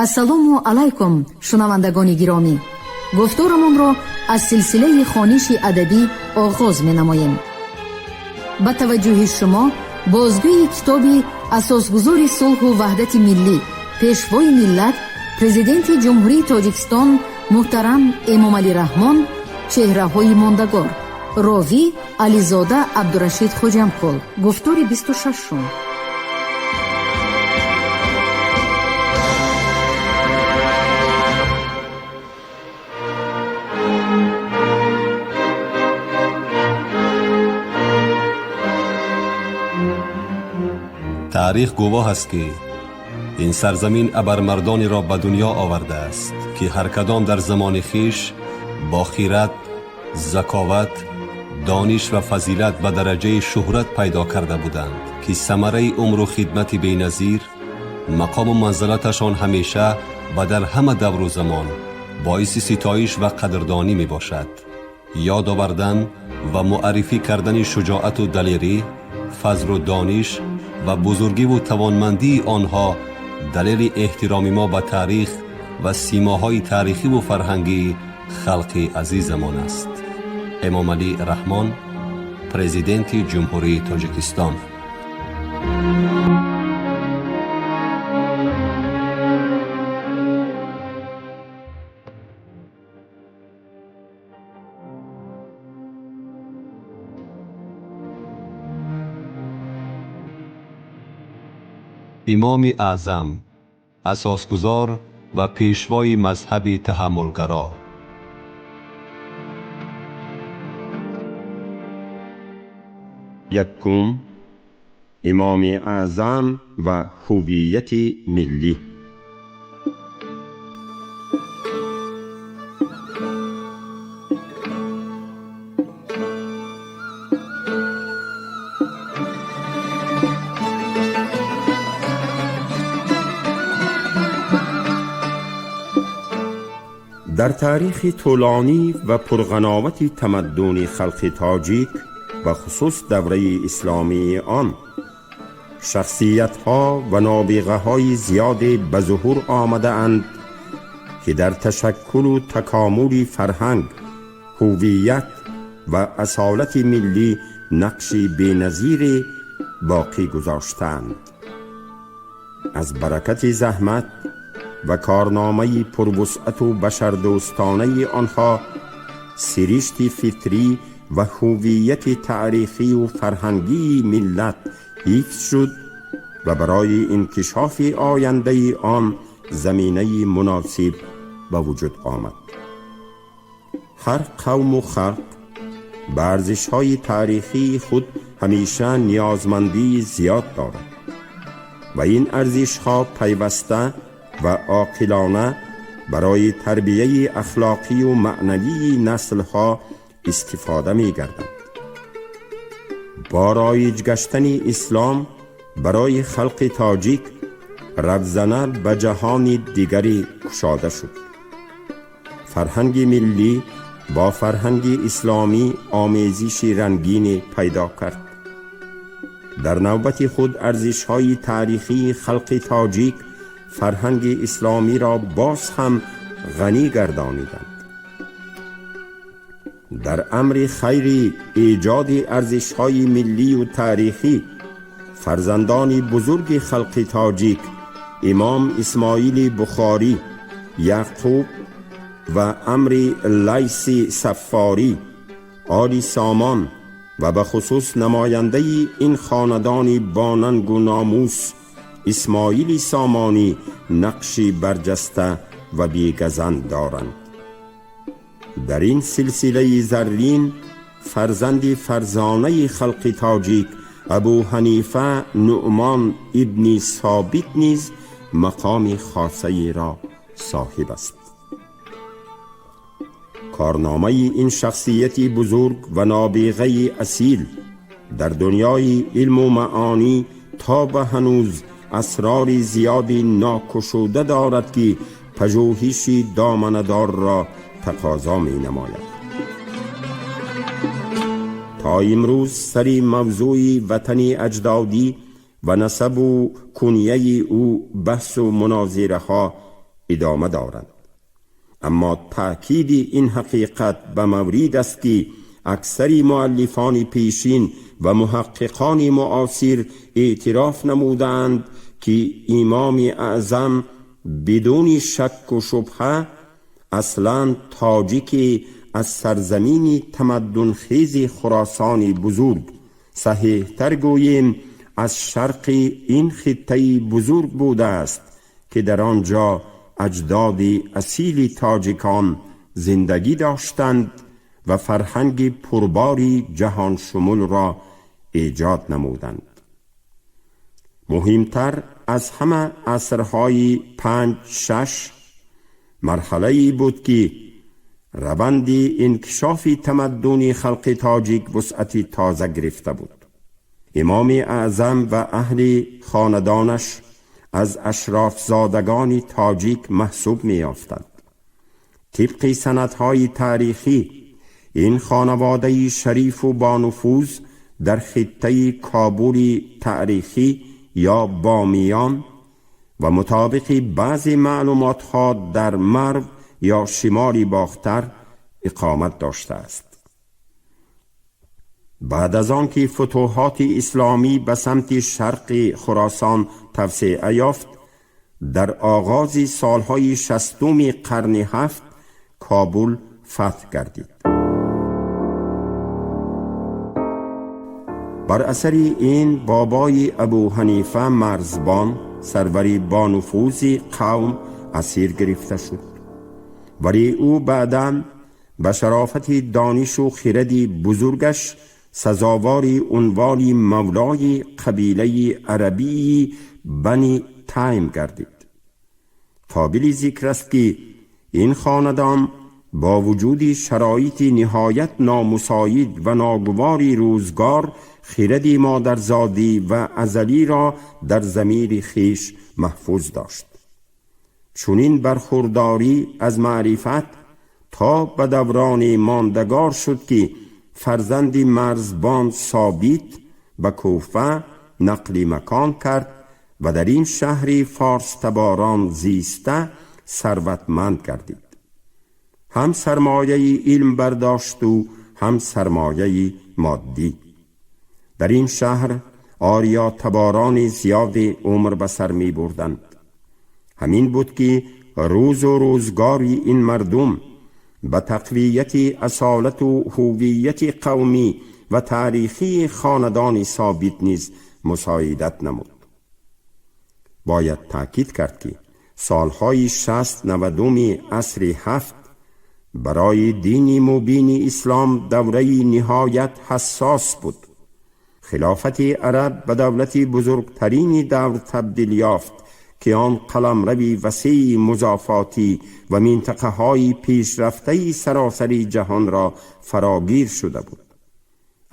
Ассалому алайкум, шунавандагони гиромӣ. Гуфторамонро аз силсилаи хониши адабӣ оғоз менамоем. Ба таваҷҷӯҳи шумо бозгӯи китоби асосгузори сулҳу ваҳдати миллӣ, пешвои миллат, Президенти Ҷумҳурии Тоҷикистон муҳтарам Эмомалӣ Раҳмон «Чеҳраҳои мондагор». Ровӣ Ализода Абдурашид Хоҷамқул. Гуфтори 26-ум. Таърих гувоҳ аст, ки ин сарзамин абармардонеро ба дунё овардааст, ки ҳар кадом дар замони хиш бо хират, заковат, дониш ва фазилат ба дараҷаи шӯҳрат пайдо карда буданд, ки самараи умру хидмати беназир, мақому манзалаташон ҳамеша ва дар ҳама давру замон боиси ситоиш ва қадрдонӣ мебошад. Ёд овардан ва муаррифӣ кардани шуҷоату далерӣ, фазлу дониш ва бузургиву тавонмандии онҳо далели эҳтироми мо ба таърих ва симоҳои таърихиву фарҳангии халқи азизамон аст. Эмомалӣ Раҳмон, Президенти Ҷумҳурии Тоҷикистон. Имоми Аъзам, асосгузор ва пешвои мазҳаби таҳаммулгаро. Якум: Имоми Аъзам ва ҳуввияти миллӣ. Дар таърихи тӯлонӣ ва пурғановати тамаддуни халқи тоҷик, ба хусус давраи исломии он, шахсиятҳо ва нобиғаҳои зиёде ба зуҳур омадаанд, ки дар ташаккулу такомули фарҳанг, ҳуввият ва асолати миллӣ нақши беназире боқӣ гузоштаанд. Аз баракати заҳмат ва корномаи пурвусъату башардӯстонаи онҳо сиришти фитрӣ ва ҳуввияти таърихию фарҳангии миллат ҳифз шуд ва барои инкишофи ояндаи он заминаи муносиб ба вуҷуд омад. Ҳар қавму халқ ба арзишҳои таърихии худ ҳамеша ниёзмандии зиёд дорад ва ин арзишҳо пайваста ва оқилона барои тарбияи ахлоқию маънавии наслҳо истифода мегарданд. Бо роиҷ гаштани ислом барои халқи тоҷик равзана ба ҷаҳони дигаре кушода шуд. Фарҳанги миллӣ бо фарҳанги исломӣ омезиши рангине пайдо кард. Дар навбати худ арзишҳои таърихии халқи тоҷик фарҳанги исломиро боз ҳам ғанӣ гардониданд. Дар амри хайри эҷоди арзишҳои миллию таърихӣ фарзандони бузурги халқи тоҷик имом Исмоили Бухорӣ, Яъқуб ва Амри Лайси Саффорӣ, Оли Сомон ва ба хусус намояндаи ин хонадони бонангу номус Исмоили Сомонӣ нақши барҷаста ва бегазанд доранд. Дар ин силсилаи заррин фарзанди фарзонаи халқи тоҷик Абу Ҳанифа Нуъмон ибни Собит низ мақоми хосаеро соҳиб аст. Корномаи ин шахсияти бузург ва нобиғаи асил дар дунёи илму маъонӣ то ба ҳанӯз асрори зиёди нокушуда дорад, ки пажӯҳиши доманадорро тақозо менамояд. То имрӯз сари мавзӯи ватани аҷдодӣ ва насабу кунияи ӯ баҳсу мунозираҳо идома доранд. Аммо таъкиди ин ҳақиқат ба маврид аст, ки аксари муаллифони пешин ва муҳаққиқони муосир эътироф намудаанд, ки Имоми Аъзам бидуни шакку шубҳа аслан тоҷики аз сарзамини тамаддунхези Хуросони бузург, саҳеҳтар гӯем, аз шарқи ин хиттаи бузург будааст, ки дар он ҷо аҷдоди асили тоҷикон зиндагӣ доштанд ва фарҳанги пурбори ҷаҳоншумулро эҷод намуданд. Муҳимтар аз ҳама, асрҳои 5-6 марҳалае буд, ки раванди инкишофи тамаддуни халқи тоҷик вусъати тоза гирифта буд. Имоми Аъзам ва аҳли хонадонаш аз ашрофзодагони тоҷик маҳсуб меёфтанд. Тибқи санадҳои таърихӣ, ин хонаводаи шарифу бонуфуз дар хиттаи Кобули таърихӣ ё Бомиён ва мутобиқи баъзе маълумотҳо дар Марв ё шимоли Бохтар иқомат доштааст. Баъд аз он ки футӯҳоти исломӣ ба самти шарқи Хуросон тавсеа ёфт, дар оғози солҳои 60-уми қарни ҳафт Кобул фатҳ гардид. Бар асари ин бобои Абу Ҳанифа Марзбон, сарвари бонуфузи қавм, асир гирифта шуд, вале ӯ баъдан ба шарофати донишу хиради бузургаш сазовори унвони мавлои қабилаи арабии Бани Тайм гардид. Қобили зикр аст, ки ин хонадон бо вуҷуди шароити ниҳоят номусоид ва ногувори рӯзгор хиради модарзодӣ ва азалиро дар замири хеш маҳфуз дошт. Чунин бархурдорӣ аз маърифат то ба даврони мондагор шуд, ки фарзанди Марзбон Собит ба Куфа нақли макон кард ва дар ин шаҳри форстаборон зиста сарватманд гардид. Ҳам сармояи илм бардошту ҳам сармояи моддӣ. Дар ин шаҳр ориётаборони зиёде умр ба сар мебурданд. Ҳамин буд, ки рӯзу рӯзгори ин мардум ба тақвияти асолату ҳуввияти қавмӣ ва таърихии хонадони Собит низ мусоидат намуд. Бояд таъкид кард, ки солҳои 60-90-уми асри ҳафт барои дини мубини ислом давраи ниҳоят ҳассос буд. Хилофати араб ба давлати бузургтарини давр табдил ёфт, ки он қаламрави васеи музофотӣ ва минтақаҳои пешрафтаи саросари ҷаҳонро фарогир шуда буд.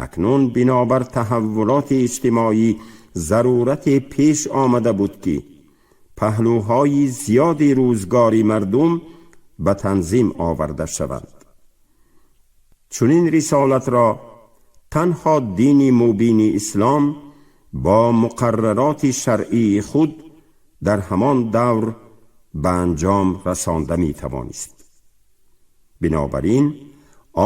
Акнун бинобар таҳаввулоти иҷтимоӣ зарурате пеш омада буд, ки паҳлӯҳои зиёди рӯзгори мардум ба танзим оварда шаванд. Чунин рисолатро танҳо дини мубини ислом бо муқаррароти шаръии худ дар ҳамон давр ба анҷом расонда метавонист. Бинобар ин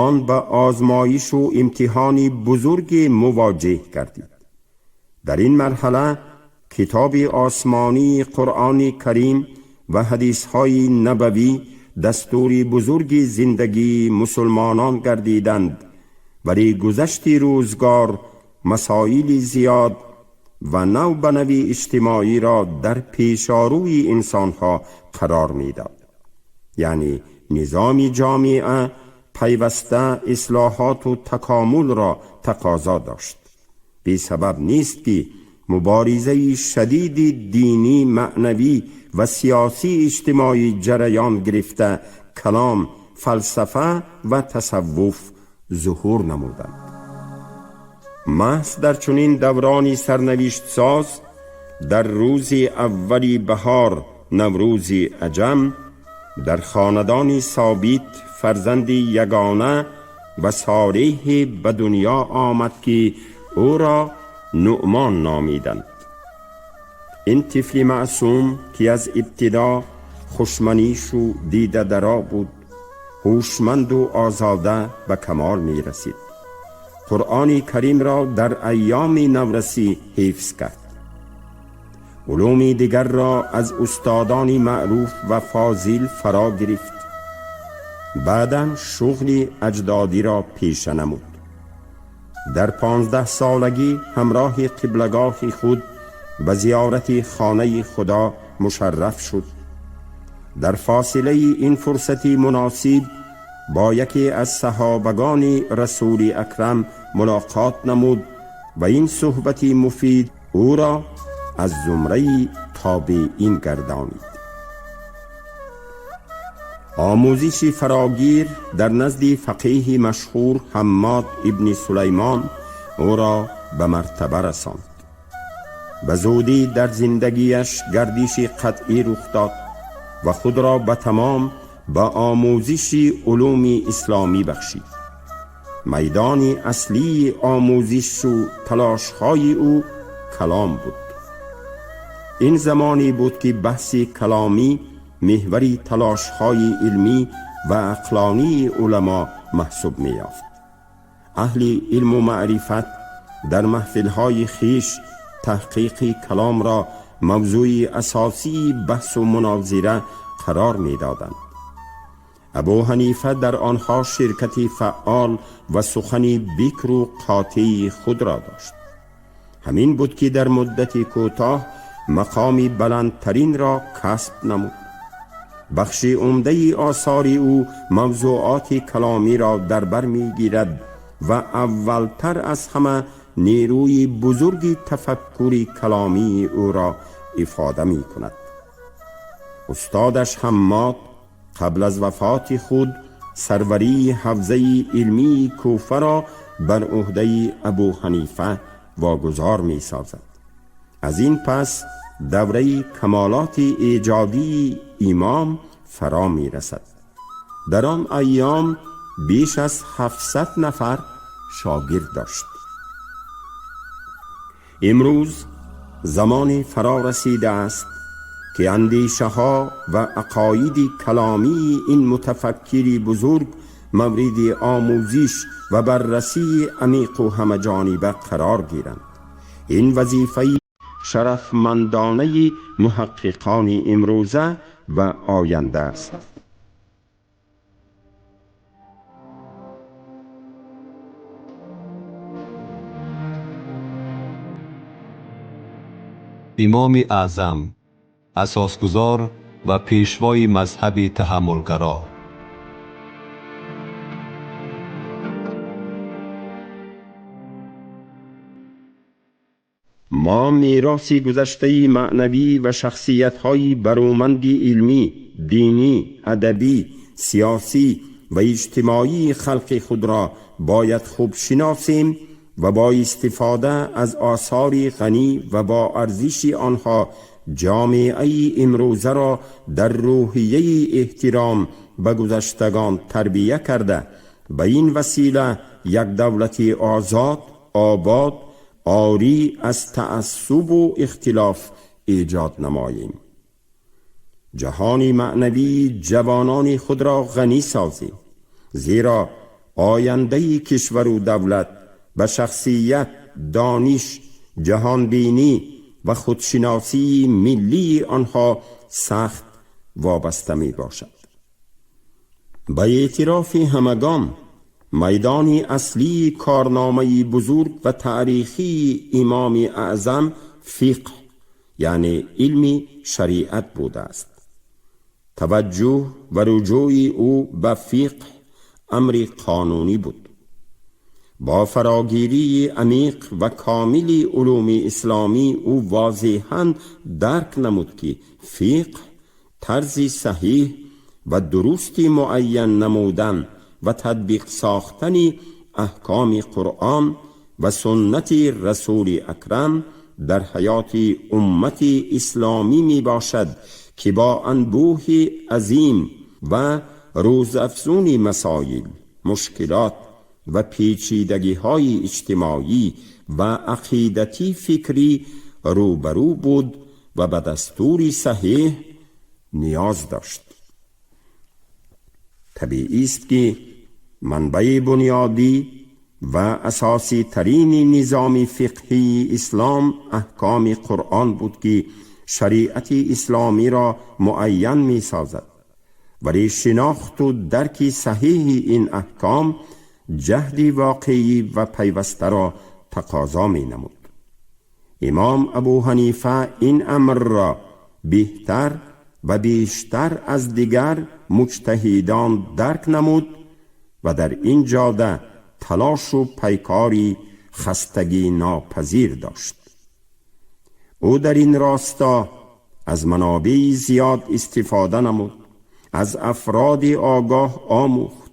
он ба озмоишу имтиҳони бузурге мувоҷеҳ гардид. Дар ин марҳала китоби осмонии Қуръони Карим ва ҳадисҳои набавӣ дастури бузурги зиндагии мусулмонон гардиданд, вале гузашти рӯзгор масоили зиёд ва нав ба нави иҷтимоиро дар пешорӯи инсонҳо қарор медод. Яъне низоми ҷомеа пайваста ислоҳоту такомулро тақозо дошт. Бесабаб нест, ки муборизаи шадиди динӣ, маънавӣ ва сиёсӣ иҷтимоӣ ҷараён гирифта, калом, фалсафа ва тасаввуф зуҳур намуданд. Маҳз дар чунин даврони сарнавиштсоз, дар рӯзи аввали баҳор, Наврӯзи аҷам, дар хонадони Собит фарзанди ягона ва солеҳе ба дунё омад, ки ӯро Нуъмон номиданд. Ин тифли маъсум, ки аз ибтидо хушманиш у дидадаро буд, ҳушманд у озода ба камол мерасид. Қуръони Каримро дар айёми наврасӣ ҳифз кард. Улуми дигарро аз устодони маъруф ва фозил фаро гирифт. Баъдан шуғли аҷдодиро пеша намуд. Дар 15 солагӣ ҳамроҳи қиблагоҳи худ ба зиёрати хонаи Худо мушарраф шуд. Дар фосилаи ин фурсати муносиб бо яке аз саҳобагони Расули Акрам мулоқот намуд ва ин суҳбати муфид ӯро аз зумраи тобеин гардонид. Омӯзиши фарогир дар назди фақеҳи машҳур Ҳаммод ибни Сулаймон ӯро ба мартаба расонд. Ба зудӣ дар зиндагиаш гардиши қатъӣ рух дод ва худро ба тамом ба омӯзиши улуми исломӣ бахшид. Майдони аслии омӯзишу талошҳои ӯ калом буд. Ин замоне буд, ки баҳси каломӣ меҳвари талошҳои илмӣ ва ақлонии уламо маҳсуб меёфт. Аҳли илму маърифат дар маҳфилҳои хиш таҳқиқи каломро мавзӯи асосии баҳсу мунозира қарор медоданд. Абу Ҳанифа дар онҳо ширкати фаъол ва сухани бикру қотеи худро дошт. Ҳамин буд, ки дар муддати кӯтоҳ мақоми баландтаринро касб намуд. Бахши умдаи осори ӯ мавзӯоти каломиро дар бар мегирад ва аввалтар аз ҳама нерӯи бузурги тафаккури каломии ӯро ифода мекунад. Устодаш Ҳаммод қабл аз вафоти худ сарварии ҳавзаи илмии Куфаро бар ӯҳдаи Абу Ҳанифа вогузор месозад. Аз ин пас давраи камолоти эҷодии имом фаро мерасад. Дар он айём беш аз 700 нафар шогирд дошт. Имрӯз замоне фаро расидааст, ки андешаҳо ва ақоиди каломии ин мутафаккири бузург мавриди омӯзиш ва баррасии амиқу ҳамаҷониба қарор гиранд. Ин вазифаи шарафмандонаи муҳаққиқони имрӯза ва оянда аст. Имоми Аъзам, асосгузор ва пешвои мазҳаби таҳаммулгаро. Мо мероси гузаштаи маънавӣ ва шахсиятҳои бароманди илмӣ, динӣ, адабӣ, сиёсӣ ва иҷтимоии халқи худро бояд хуб шиносем ва бо истифода аз осори ғанӣ ва бо арзиши онҳо ҷомеаи имрӯзаро дар рӯҳияи эҳтиром ба гузаштагон тарбия карда, ба ин васила як давлати озод, обод, орӣ аз таассубу ихтилоф эҷод намоем. Ҷаҳони маънавии ҷавонони худро ғанӣ созем, зеро ояндаи кишвару давлат ба шахсият, дониш, ҷаҳонбинӣ ва худшиносии миллии онҳо сахт вобаста мебошад. Ба эътирофи ҳамагон, майдони аслии корномаи бузург ва таърихии Имоми Аъзам фиқҳ, яъне илми шариат будааст. Таваҷҷӯҳ ва руҷӯи ӯ ба фиқҳ амри қонунӣ буд. Бо фарогирии амиқ ва комили улуми исломӣ ӯ возеҳан дарк намуд, ки фиқҳ тарзи саҳиҳ ва дурусти муайян намудан ва татбиқ сохтани аҳкоми Қуръон ва суннати Расули Акрам дар ҳаёти уммати исломӣ мебошад, ки бо анбӯҳи азим ва рӯзафзуни масоил, мушкилот ва печидагиҳои иҷтимоӣ ва ақидатӣ фикрӣ рӯбарӯ буд ва ба дастури саҳеҳ نیاز داشت. طبیعی است که منبع بنیادی و اساسی ترین نظام فقهی اسلام احکام قرآن بود که شریعت اسلامی را معین می سازد. ولی شناخت و درک صحیح این احکام جهد واقعی و پیوسته را تقاضا می نمود. امام ابو حنیفه این امر را بهتر و بیشتر از دیگر مجتهدان درک نمود و در این جاده تلاش و پیکاری خستگی ناپذیر داشت. او در این راستا از منابع زیاد استفاده نمود، از افراد آگاه آموخت،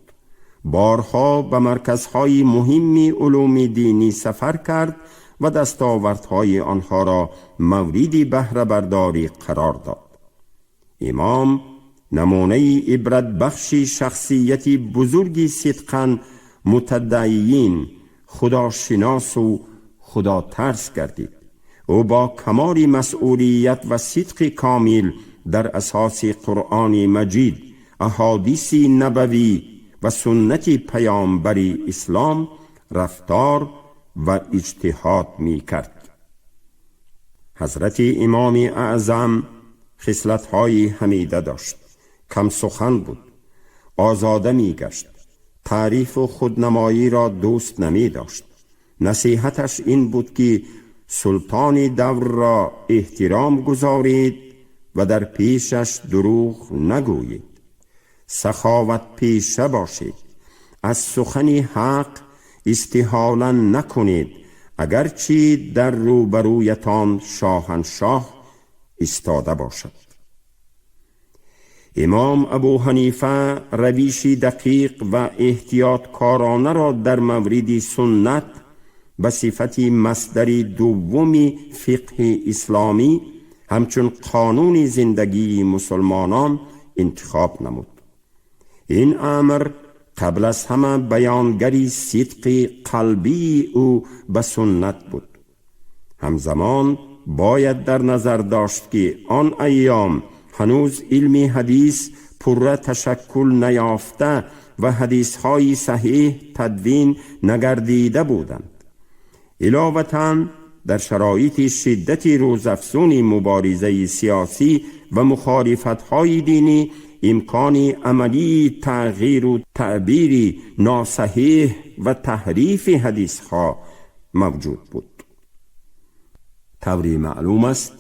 بارها به مرکزهای مهم علوم دینی سفر کرد و دستاوردهای آنها را مورد بهره برداری قرار داد. امام نمونه عبرت بخش شخصیت بزرگی صدقاً متدین، خداشناس و خدا ترس گردید. او با کمال مسئولیت و صدق کامل در اساس قرآن مجید، احادیث نبوی و سنت پیامبر اسلام رفتار و اجتهاد می کرد. حضرت امام اعظم خصلت‌های حمیده داشت. کم سخن بود، آزاده می گشت، تعریف و خودنمایی را دوست نمی داشت. نصیحتش این بود که سلطان دور را احترام گذارید و در پیشش دروغ نگویید، سخاوت پیشه باشید، از سخن حق استحاله نکنید، اگرچه در روبرویتان شاهنشاه ایستاده باشد. امام ابو حنیفه رویش دقیق و احتیاط کارانه را در مورد سنت به صفت مصدر دوم فقه اسلامی همچون قانون زندگی مسلمانان انتخاب نمود. این امر قبل از همه بیانگری صدق قلبی او به سنت بود. همزمان باید در نظر داشت که آن ایام هنوز علم حدیث پرره تشکل نیافته و حدیث‌های صحیح تدوین نگردیده بودند. علاوتاً در شرایط شدت روزافزون مبارزه سیاسی و مخالفت‌های دینی امکان عملی تغییر و تعبیر ناصحیح و تحریف حدیث‌ها موجود بود. طوری معلوم است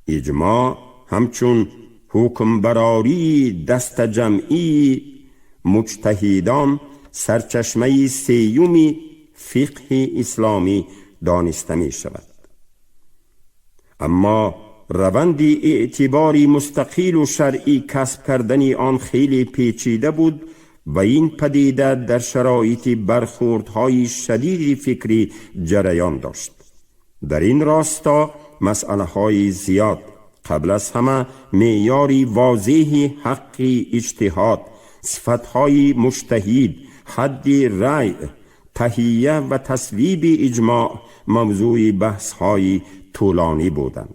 اجماع همچون حکم براری دست جمعی مجتهدان سرچشمه سیوم فقه اسلامی دانسته می شود. اما روند اعتباری مستقیل و شرعی کسب کردن آن خیلی پیچیده بود و این پدیده در شرایط برخوردهای شدید فکری جریان داشت. در این راستا مسئله های زیاد قبل از همه معیاری واضح حق اجتهاد، صفتهای مجتهد، حد رأی، تهیه و تصویب اجماع موضوع بحث‌های طولانی بودند.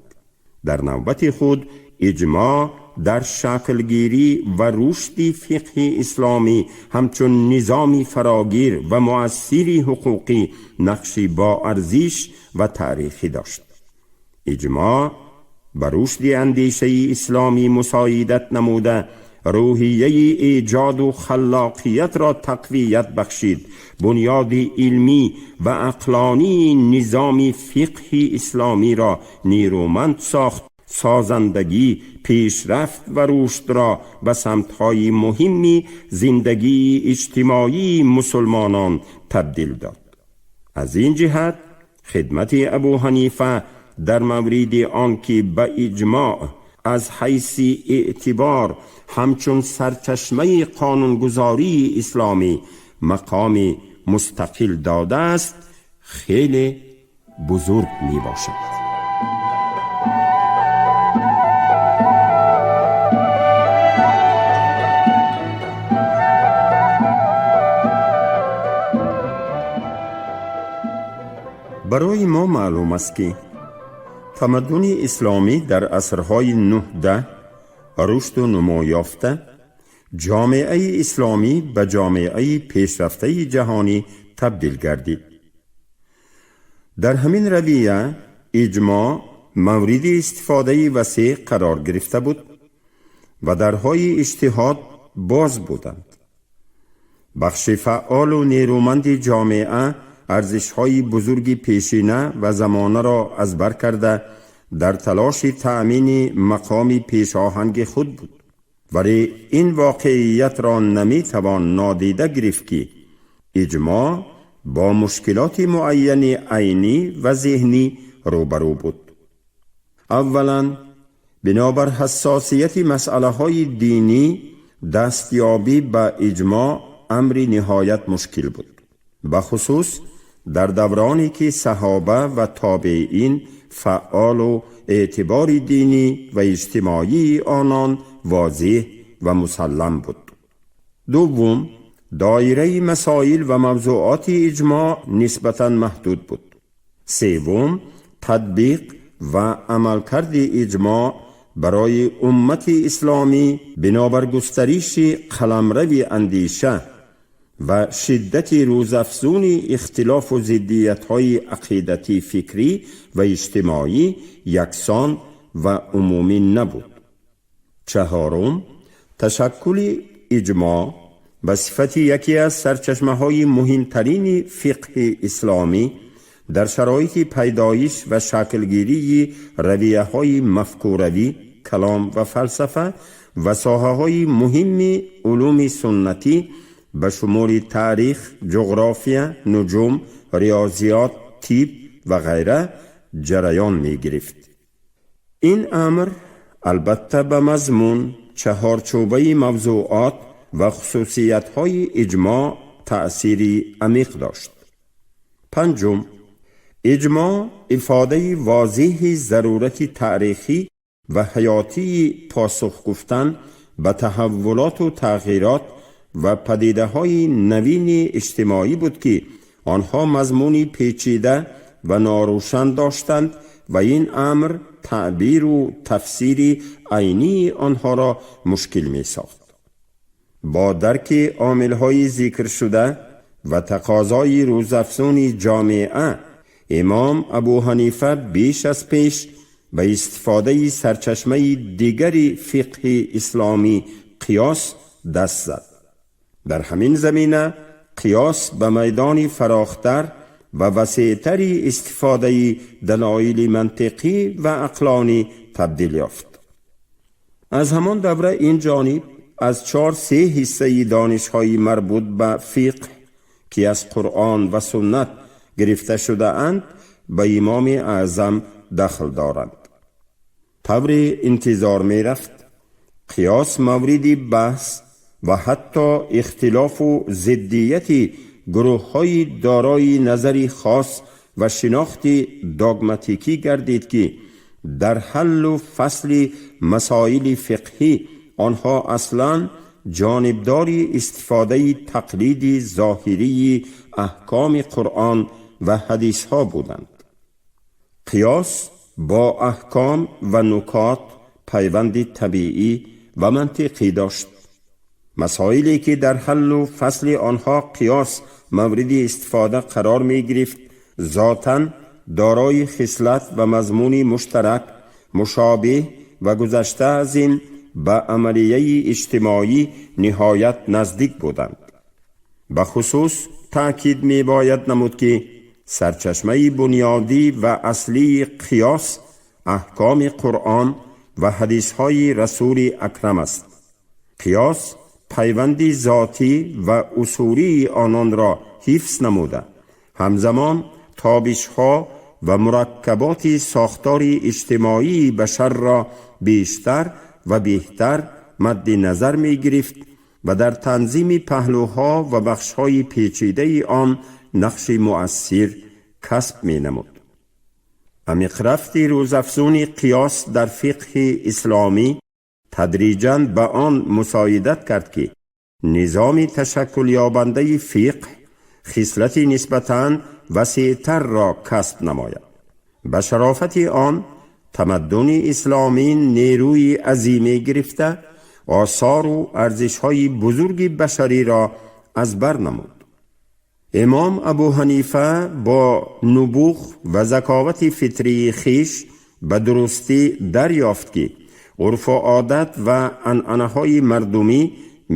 در نوبت خود اجماع در شکلگیری و رشد فقه اسلامی همچون نظامی فراگیر و مؤثر حقوقی نقشی با ارزش و تاریخی داشت. اجماع بر رشد اندیشه اسلامی مساعدت نموده، روحیه ایجاد و خلاقیت را تقویت بخشید، بنیاد علمی و عقلانی نظام فقه اسلامی را نیرومند ساخت، سازندگی، پیشرفت و رشد را به سمت‌های مهمی زندگی اجتماعی مسلمانان تبدیل داد. از این جهت خدمت ابو حنیفه در مورد آنکه به اجماع از حیث اعتبار همچون سرچشمه قانونگذاری اسلامی مقام مستقل داده است خیلی بزرگ می باشد. برای ما معلوم است که تمدن اسلامی در عصرهای 9-10 рушду нумо ёфта, ҷомеаи исломӣ ба ҷомеаи пешрафтаи ҷаҳонӣ табдил гардид. Дар ҳамин равия иҷмоъ мавриди истифодаи васеъ қарор гирифта буд ва дарҳои иҷтиҳод боз буданд. Бахши фаъолу нерӯманди ҷомеа арзишҳои бузурги пешина ва замонаро аз бар карда, дар талоши таъмини мақоми пешоҳанги худ буд. Вале ин воқеиятро наметавон нодида гирифт, ки иҷмоъ бо мушкилоти муайяни айнӣ ва зеҳнӣ рӯбарӯ буд. Аввалан, бинобар ҳассосияти масъалаҳои динӣ, дастёбӣ ба иҷмоъ амри ниҳоят мушкил буд, бахусус дар давроне ки саҳоба ва тобеин фаъолу эътибори динӣ ва иҷтимоии онон возеҳ ва мусаллам буд. Дуввум, доираи масоил ва мавзӯоти иҷмоъ нисбатан маҳдуд буд. Севум, татбиқ ва амалкарди иҷмоъ барои уммати исломӣ бинобар густариши қаламрави андеша ва шиддати рӯзафзуни ихтилофу зиддиятҳои ақидатӣ, фикрӣ ва иҷтимоӣ яксон ва умумӣ набуд. Чаҳорум, ташаккули иҷмоъ ба сифати яке аз сарчашмаҳои муҳимтарини фиқҳи исломӣ дар шароити пайдоиш ва шаклгирии равияҳои мафкуравӣ, калом ва фалсафа ва соҳаҳои муҳимми улуми суннатӣ ба шумули таърих, ҷуғрофия, нуҷум, риёзиёт, тиб ва ғайра ҷараён мегирифт. Ин амр албатта ба мазмун, чаҳорчӯбаи мавзӯот ва хусусиятҳои иҷмоъ таъсири амиқ дошт. Панҷум, иҷмоъ ифодаи возеҳи зарурати таърихӣ ва ҳаётии посух гуфтан ба таҳаввулоту тағйирот ва падидаҳои навини иҷтимоӣ буд, ки онҳо мазмуни печида ва норӯшан доштанд ва ин амр таъбиру тафсири айнии онҳоро мушкил месохт. Бо дарки омилҳои зикршуда ва тақозои рӯзафзуни ҷомеа, имом Абу Ҳанифа беш аз пеш ба истифодаи сарчашмаи дигари фиқҳи исломӣ, қиёс, даст зад. Дар ҳамин замина қиёс ба майдони фарохтар ва васеътари истифодаи далоили мантиқӣ ва ақлонӣ табдил ёфт. Аз ҳамон давра ин ҷониб аз чор се ҳиссаи донишҳои марбут ба фиқҳ, ки аз Қуръон ва суннат гирифта шудаанд, ба Имоми Аъзам дахл доранд. Тавре интизор мерафт, қиёс мавриди баҳс ва ҳатто ихтилофу зиддияти гурӯҳҳои дорои назари хос ва шинохти догматикӣ гардид, ки дар ҳаллу фасли масоили фиқҳӣ онҳо аслан ҷонибдори истифодаи тақлиди зоҳирии аҳкоми Қуръон ва ҳадисҳо буданд. Қиёс бо аҳком ва нукот пайванди табиӣ ва мантиқӣ дошт. Масоиле ки дар ҳаллу фасли онҳо қиёс мавриди истифода қарор мегирифт, зотан дорои хислат ва мазмуни муштарак, мушобеҳ ва гузашта аз ин ба амалияи иҷтимоӣ ниҳоят наздик буданд. Бахусус таъкид мебояд намуд, ки сарчашмаи бунёдӣ ва аслии қиёс аҳкоми Қуръон ва ҳадисҳои Расули Акрам аст. Қиёс пайванди зотӣ ва усулии ононро ҳифз намуда, ҳамзамон тобишҳо ва мураккаботи сохтори иҷтимоии башарро бештар ва беҳтар мадди назар мегирифт ва дар танзими паҳлӯҳо ва бахшҳои печидаи он нақши муассир касб менамуд. Амиқрафти рӯзафзуни қиёс дар фиқҳи исломӣ тадриҷан ба он мусоидат кард, ки низоми ташаккулёбандаи фиқҳ хислати нисбатан васеътарро касб намояд. Ба шарофати он Тамаддуни исломӣ нерӯи азиме гирифта, осору арзишҳои бузурги башариро аз бар намуд. Имом Абу Ҳанифа бо нубуғ ва заковати фитрии хиш ба дурустӣ дарёфт, ки урфу одат ва анъанаҳои мардумӣ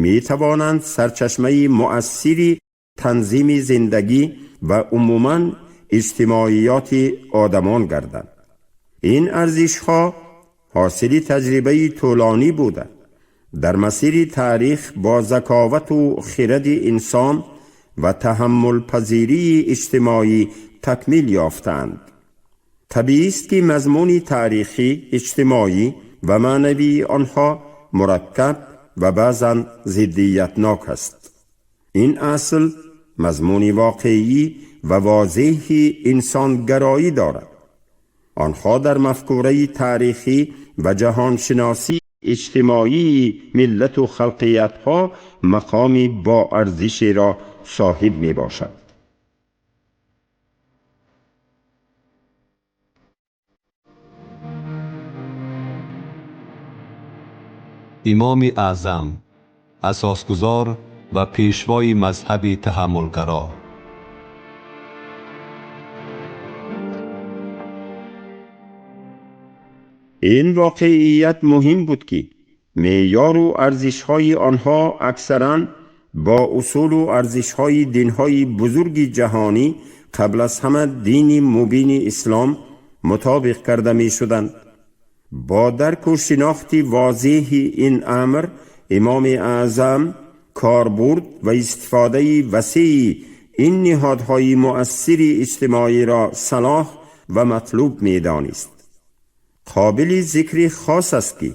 метавонанд сарчашмаи муассири танзими зиндагӣ ва умуман иҷтимоиёти одамон гарданд. Ин арзишҳо ҳосили таҷрибаи тӯлонӣ буда, дар масири таърих бо заковату хиради инсон ва таҳаммулпазирии иҷтимоӣ такмил ёфтаанд. Табиист, ки мазмуни таърихӣ, иҷтимоӣ ва маънавии онҳо мураккаб ва баъзан зиддиятнок аст. Ин асл мазмуни воқеӣ ва возеҳи инсонгароӣ дорад. Онҳо дар мафкураи таърихӣ ва ҷаҳоншиносии иҷтимоии миллату халқиятҳо мақоми боарзишеро соҳиб мебошад. Имоми Аъзам, асосгузор ва пешвои мазҳаби таҳаммулгаро. Ин воқеият муҳим буд, ки меъёру арзишҳои онҳо аксаран бо усулу арзишҳои динҳои бузурги ҷаҳонӣ, қабл аз ҳама дини мубини ислом, мутобиқ карда мешуданд. Бо дарку шинохти возеҳи ин амр, Имоми Аъзам корбурд ва истифодаи васеи ин ниҳодҳои муассири иҷтимоиро салоҳ ва матлуб медонист. Қобили зикри хос аст, ки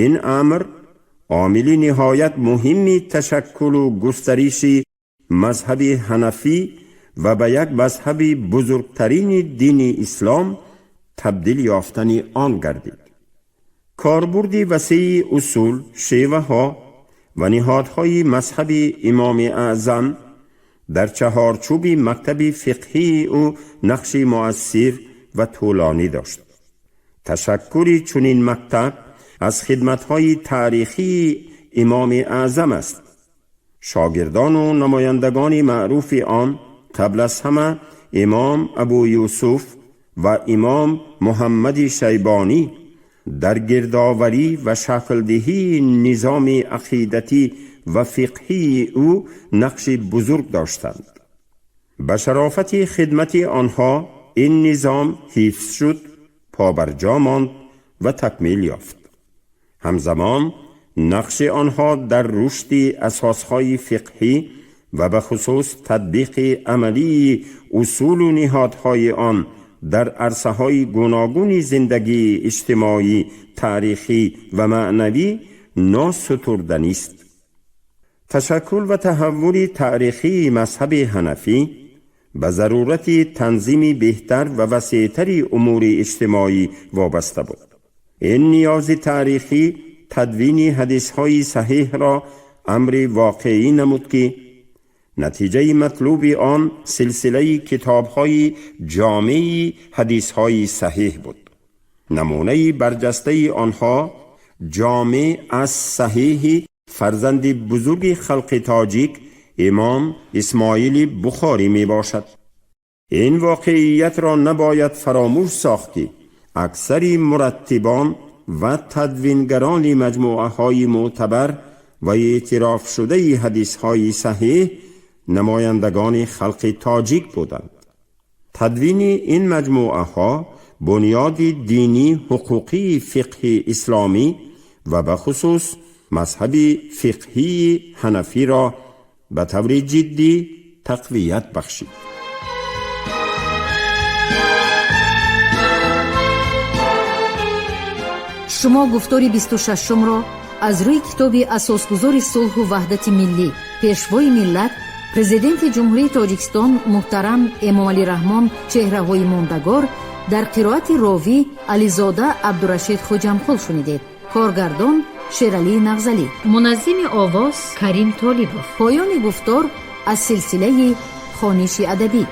ин амр омили ниҳоят муҳимми ташаккулу густариши мазҳаби ҳанафӣ ва ба як мазҳаби бузургтарини дини ислом табдил ёфтани он гардид. Корбурди васеи усул, шеваҳо ва ниҳодҳои мазҳаби Имоми Аъзам дар чаҳорчӯби мактаби фиқҳии ӯ нақши муассир ва тӯлонӣ дошт. Ташаккури чунин мактаб аз хидматҳои таърихии Имоми Аъзам аст. Шогирдону намояндагони маъруфи он, қабл аз ҳама Имом Абу Юсуф ва Имом Муҳаммади Шайбонӣ, дар гирдоварӣ ва шаклдиҳии низоми ақидатӣ ва фиқҳии ӯ нақши бузург доштанд. Ба шарофати хидмати онҳо ин низом ҳифз шуд, побарҷо монд ва такмил ёфт. Ҳамзамон нақши онҳо дар рушди асосҳои фиқҳӣ ва ба хусус татбиқи амалии усулу ниҳодҳои он дар арсаҳои гуногуни зиндагии иҷтимоӣ, таърихӣ ва маънавӣ носутурданист. Ташаккул ва таҳаввули таърихии мазҳаби ҳанафӣ ба зарурати танзими беҳтар ва васеътари умури иҷтимоӣ вобаста буд. Ин ниёзи таърихӣ тадвини ҳадисҳои саҳеҳро амри воқеӣ намуд, ки натиҷаи матлуби он силсилаи китобҳои ҷомеи ҳадисҳои саҳеҳ буд. Намунаи барҷастаи онҳо Ҷомеъ аз саҳеҳи фарзанди бузурги халқи тоҷик, Имом Исмоили Бухорӣ мебошад. Ин воқеиятро набояд фаромӯш сохт, ки аксари мураттибон ва тадвингарони маҷмӯаҳои мӯътабар ва эътирофшудаи ҳадисҳои саҳеҳ намояндагони халқи тоҷик буданд. Тадвини ин маҷмӯаҳо бунёди динӣ, ҳуқуқии фиқҳи исломӣ ва ба хусус мазҳаби фиқҳии ҳанафиро ба таври ҷиддӣ тақвият бахшид. Шумо гуфтори 26-умро аз рӯи китоби асосгузори сулҳу ваҳдати миллӣ, пешвои миллат, Президенти Ҷумҳурии Тоҷикистон муҳтарам Эмомалӣ Раҳмон «Чеҳраҳои мондагор» дар қироати ровӣ Ализода Абдурашид Хоҷамқул шунидед. Коргардон Шералӣ Нағзалӣ, муназзими овоз Карим Толибов. Поёни гуфтор аз силсилаи хониши адабӣ.